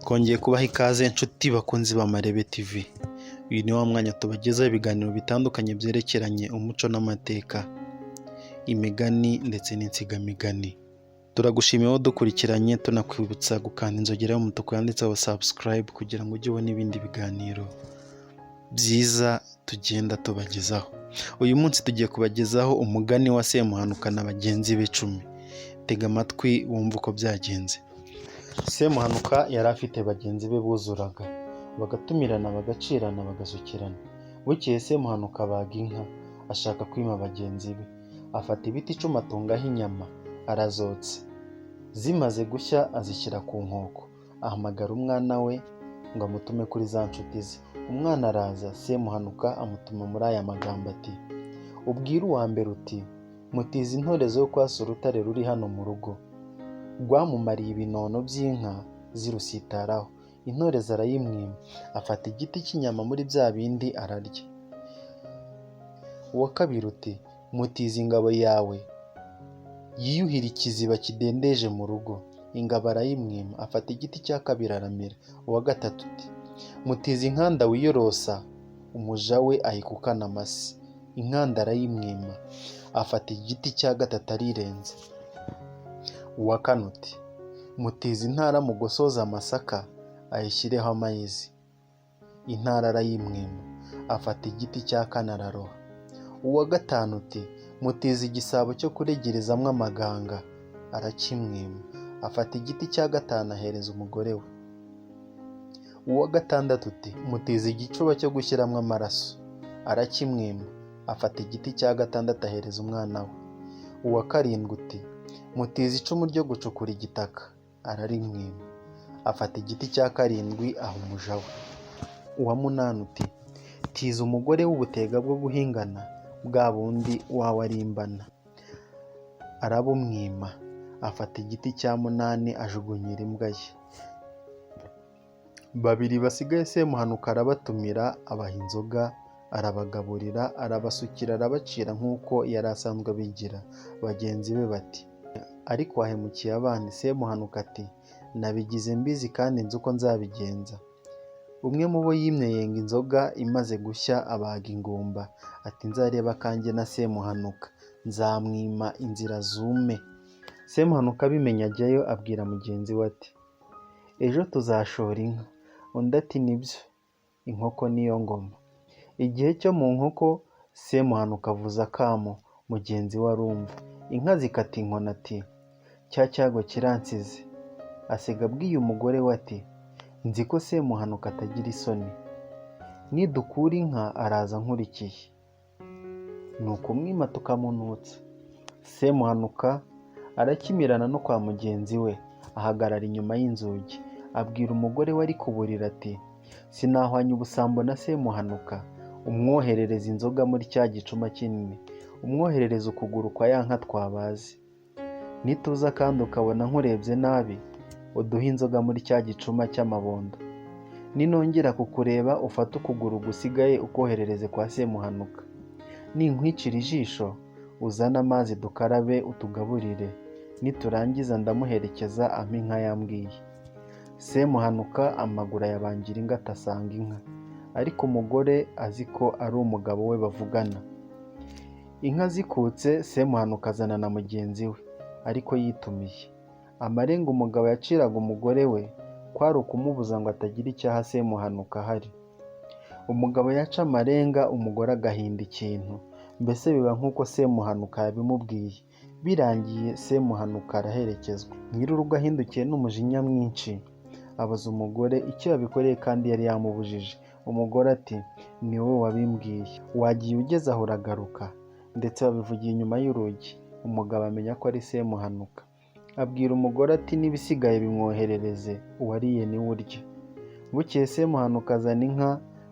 Twongeye kubaha ikaze inshuti bakunzi ba Marebe TV. Uyu ni wa mwanya tubagezaho ibiganiro bitandukanye byerekeranye umuco n'amateka, imigani ndetse n'insigamigani. Turagushimiye wowe dukurikiranye, tunakwibutsa gukanda inzogera y'umutuku yanditseho subscribe kugira ngo ujye ubona ibindi biganiro byiza tugenda tubagezaho. Uyu munsi tugiye kubagezaho umugani wa Semuhanuka na bagenzi be 10. Tega amatwi wumve uko byagenze. Semuhanuka yari afite bagenzi be buzuraga, bagatumirana, bagacirana, bagasukirana. Bukeye Semuhanuka abaga inka, ashaka kwima bagenzi be. Afata ibiti 10 atungaho inyama, arazotsa. Zimaze gushya azishyira ku nkoko, ahamagara umwana we ngo amutume kuri za nshuti ze. Umwana araza, Semuhanuka amutuma muri aya magambo ati: "Ubwire uwa mbere uti mutize intorezo yo kwasa urutare ruri hano mu rugo, rwamumariye ibinono by'inka zirusitaraho." Intorezo arayimwima, afata igiti cy'inyama muri bya bindi ararya. Uwa kabiri uti: "Mutize ingabo yawe yiyuhire ikiziba kidendeje mu rugo." Ingabo arayimwima, afata igiti cya kabiri aramira. Uwa gatatu uti: "Mutize inkanda wiyorosa umuja we ayikukana amase." Inkanda arayimwima, afata igiti cya gatatu arirenza. Uwa kane uti: "Mutize intara mugosoze amasaka ayishyireho amayizi." Intara arayimwima, afata igiti cya kane araroha. Uwa gatanu uti: "Mutize igisabo cyo kuregerezamo amaganga." Arakimwima, afata igiti cya gatanu ahereza umugore we. Uwa gatandatu uti: "Mutize igicuba cyo gushyiramo amaraso." Arakimwima, afata igiti cya gatandatu ahereza umwana we. Uwa karindwi uti: "Mutize icumu ryo gucukura igitaka." Ararimwima, afata igiti cya karindwi aha umuja we. Uwa munani uti: "Tiza umugore w'ubutega bwo guhingana, bwa bundi wawe arimbana." Arabumwima, afata igiti cya munani ajugunyira imbwa ye. Babiri basigaye Semuhanuka arabatumira, abaha inzoga, arabagaburira, arabasukira, arabacira nk'uko yari asanzwe abigira. Bagenzi be bati: "Ariko wahemukiye abandi." Semuhanuka ati: "Nabigize mbizi kandi nzi uko nzabigenza." Umwe mu bo yimye yenga inzoga imaze gushya abaga ingumba, ati: "Nzareba akanjye na Semuhanuka, nzamwima inzira zume." Semuhanuka abimenye ajyayo, abwira mugenzi we ati: "Ejo tuzashora inka." Undi ati: "Nibyo, inkoko niyo ngoma." Igihe cyo mu nkoko Semuhanuka avuza akamo, mugenzi we arumva. Inka zikata inkoni ati: "Cya cyago kiransize." Asiga abwiye umugore we ati: "Nzi ko Semuhanuka atagira isoni, nidukura inka araza ankurikiye, ni ukumwima tukamunutsa." Semuhanuka arakimirana no kwa mugenzi we, ahagarara inyuma y'inzugi, abwira umugore we ari ku buriri ati: "Sinahwanya ubusambo na Semuhanuka, umwoherereze inzoga muri cya gicuma kinini, umwoherereze ukuguru kwa ya nka twabaze. Nituza kandi ukabona nkurebye nabi, uduhe inzoga muri cya gicuma cy'amabondo. Ninongera kukureba ufate ukuguru gusigaye ukoherereze kwa Semuhanuka. Ninkwicira ijisho uzane amazi dukarabe utugaburire, niturangiza ndamuherekeza ampe inka yambwiye." Semuhanuka amaguru ayabangira ingata asanga inka, ariko umugore azi ko ari umugabo we bavugana. Inka zikutse Semuhanuka azana na mugenzi we, ariko yitumiye. Amarenga umugabo yaciraga umugore we kwari ukumubuza ngo atagira icyaha Semuhanuka ahari. Umugabo yaca amarenga umugore agahinda ikintu, mbese biba nk'uko Semuhanuka yabimubwiye. Birangiye Semuhanuka araherekezwa. Nyir'urugo ahindukiye n'umujinya mwinshi, abaza umugore icyo yabikoreye kandi yari yamubujije. Umugore ati: "Ni wowe wabimbwiye, wagiye ugeze aho uragaruka, ndetse wabivugiye inyuma y'urugi." Umugabo amenya ko ari Semuhanuka. Abwira umugore ati: "N'ibisigaye bimwoherereze, uwariye niwe urya." Bukeye Semuhanuka azana inka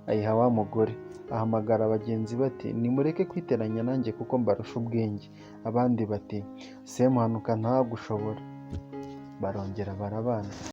ayiha wa mugore, ahamagara bagenzi be ati: "Nimureke kwiteranya nanjye kuko mbarusha ubwenge." Abandi bati: "Semuhanuka ntagushobora." Barongera barabana.